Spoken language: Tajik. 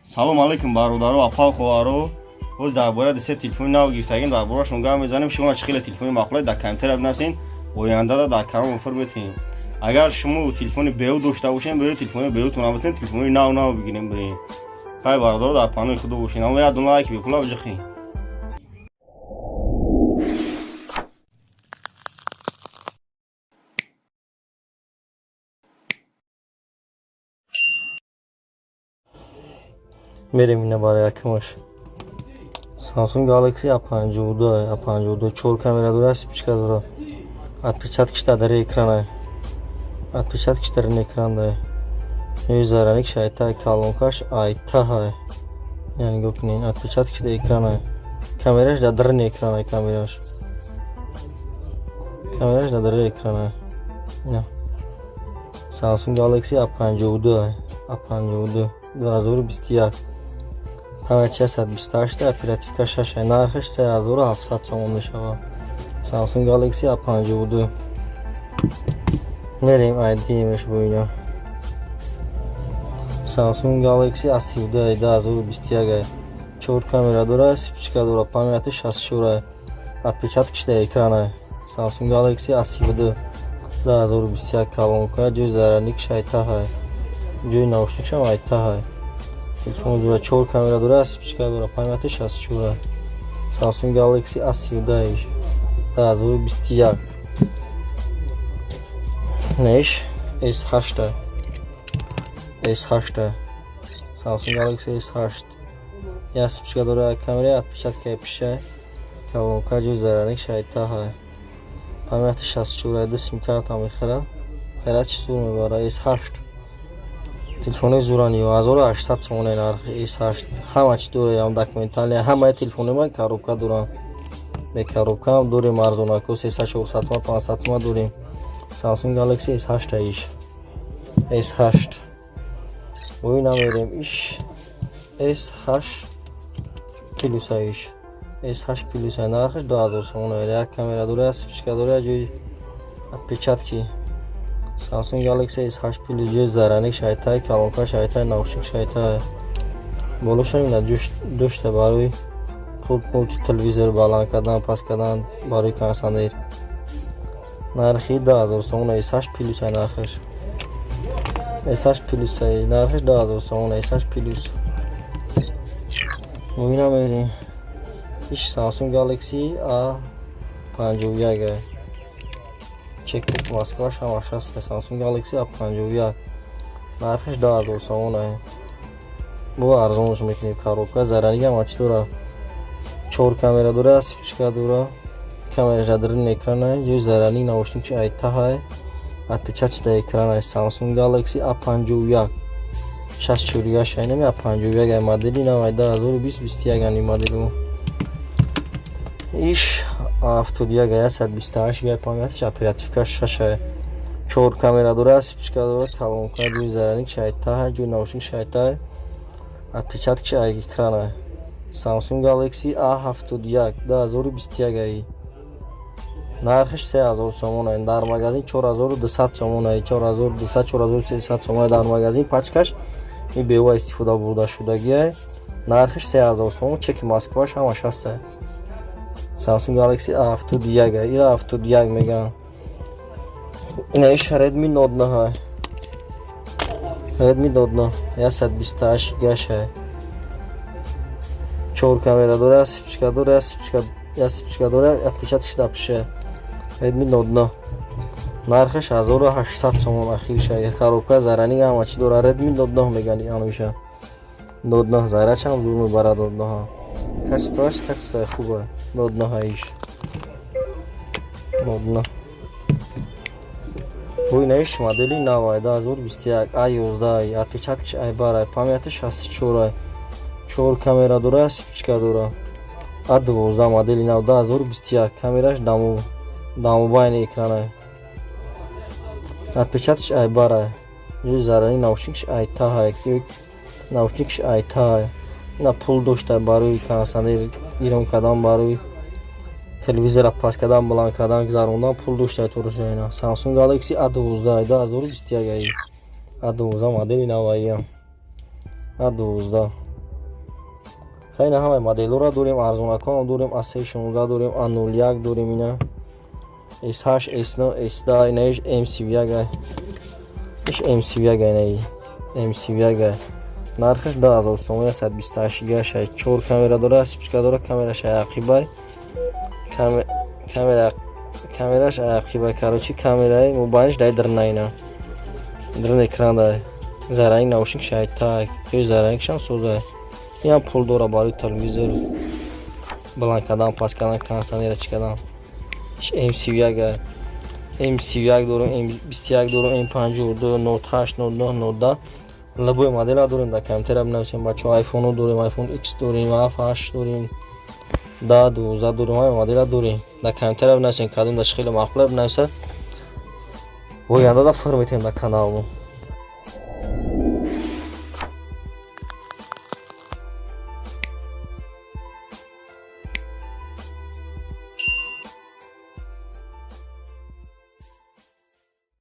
Салом алейкум, бародаро, апа, хоҳаро. Боз дар бораи дисе телефони нав гирифтагим, дар борашон гап мезанем. Шумо чӣ хеле телефони маъқуле, дар комментария бинависен. Ояндада дар канал оффер метиҳем. Агар шумо телефони беу дошта бошем, беред, телефони беутон набутен, телефони нав нав бигирем, бирем. Хай, бародаро, дар паноҳи худо бошед. Аммо як дона лайки бепула биҷахем. Мерем ина барои якумаш. Samsung Galaxy A52, A52 чор камера дора, вспышка дора. Отпечаткиш дар экрана. Отпечаткиш дар экран да. Ҷои зарядникш айта, колонкаш айтаҳай. Яъне нигоҳ кунед, отпечаткиш дар экрана. Камераш дар даруни экрана камераш. Камераш дар даруни экрана. Ина. Samsung Galaxy A52, A52 2021. Памяти 128, оперативка 6, нархаш 3700 сомон мешавад. Samsung Galaxy A52. Мерем ID-меш бо ина. Samsung Galaxy A32 2021. Чор камера дора, вспышка дора, памяти 64, отпечаткиш дар экрана. Samsung Galaxy A32 2021, колонка, ҷои зарядникш айтаҳай. Ҷои наушникшам айтаҳай. Телефон дора, чор камера дора, вспышка дора, памяти 64. Samsung Galaxy A32 2021. Неш S8, S8, Samsung Galaxy S8. Як вспышка дора, як камера, отпечаткаи пиша, колонка, ҷои зарядникш айтаҳай. Памяти 64, ду симкарта мехӯрад. Ҳайрат, чӣ зур мебарад S8. Телефонои зурани 1800 сомоне нархи S8. Ҳама чӣ дора, ям документальный, ҳамаи телефонои ма коробка доранд. Бе коробка ҳам дорем, арзонако 300, 400 тома, 500 тома дорем. Samsung Galaxy S8 иш. S8. Бо ина мерем иш S8 плюс иш. S8 плюс нархаш 2000 сомон. Як камера дора, вспышка дора, ҷои отпечатки. Samsung Galaxy S8 плюс, ҷои зарядник шайтай, колонка шайтай, наушник шайтай. Болошам ина дошта барои пулт, мулти, телевизор баланд кардан, паст кардан, барои кондитсионер. Нархи 2000 сомон S8 плюс нархаш. S8 плюс нархаш 2000 сомон S8 плюс. Мо ина мерем. Иш Samsung Galaxy A51. Чек Москваш ҳамаш ҳаст. Samsung Galaxy A51. Нархаш 2000 сомон. Бо арзонш мекунем, коробка, зарядник ҳама чӣ дора. Чор камера дора, вспышка дора. Камераш дар даруни экрана, ҷои зарядник, наушникш айтаҳай. Отпечаток дар экрана. Samsung Galaxy A51. 64 айнами A51 ай, модели нав ай, 2020 21 ани моделу. Иш A71 ай, 128 гай памятиш, оперативка 6 ай. Чор камера дора, вспышка дора, колонка, ҷои зарядникш айтаҳай, ҷои наушникш айтаҳай. Отпечаткиш ай экрана. Samsung Galaxy A71 2021 ай. Нархаш 3000 сомон ай. Дар магазин 4200 сомон ай. 4200, 4300 сомон дар магазин, пачкаш ин бева истифода бурда шудагӣ ай. Нархаш 3000 сомон, чеки Москваш ҳамаш ҳаст ай. Samsung Galaxy A71 ай. Ира 71 мегӯянд. Ина иш Redmi Note 9 ай. Redmi Note 9 128 гаш ай. Чор камера дора, вспышка дора, вспышка, як вспышка дора, отпечаткаш дар пиша. Redmi Note 9. Нархаш 1800 сомон ахирш ай. Коробка, зарядник ҳама чӣ дора. Redmi Note 9 мегӯянд ануша. Note 9 зарядчам зур мебарад Note 9. Качествоаш качествои хубе. Note 9 иш. Note 9. Бо ина иш модели нав ай, 2021 A11, отпечаткаш ай бар ай, памяти 64 ай. Чор камера дора, вспышка дора. A12 модели нав 2021, камераш даму дамубайни экрана. Отпечаткаш ай бар ай. Ҷои зарядник, наушникш айтаҳай. Наушникш айтаҳай. Ина пул дошта барои кондитсионер ирон кардан, барои телевизора паст кардан, баланд кардан, гузарондан пул дошта торуша ина. Samsung Galaxy A12 2021 ай. A12 модели нав ай. A12. Хайна, ҳамаи моделҳоро дорем, арзонаконам дорем, A16 дорем, A01 дорем, ина S8, S9, S10, инаиш M31, иш M31, инаи M31, нархаш 10 000 сомон, 128 гига, чор камера дора, вспышка дора, камераш ақибай, камера, камераш ақибай. Короче, камераи мобайлш дай дрна, ина дрн экран дай, заранг наушник шайтай, ё зарангшам созай. Инам пул дора, барои телевизор баланд кардан, паст кардан, кондиционера чӣ кардан. M31, M31 дорем, M21 дорем, M52, Note 8, Note 9, Note 10, любой модела дорем, дар компютера бинависем, бачаҳо. Айфоно дорем, iPhone X дорем, 7, 8 дорем, 10, 12 дорем, ҳама модела дорем. Дар компютера бинависем, кадом да чӣ хеле маъқула, бинависа, оянда да фир метем дар каналмо.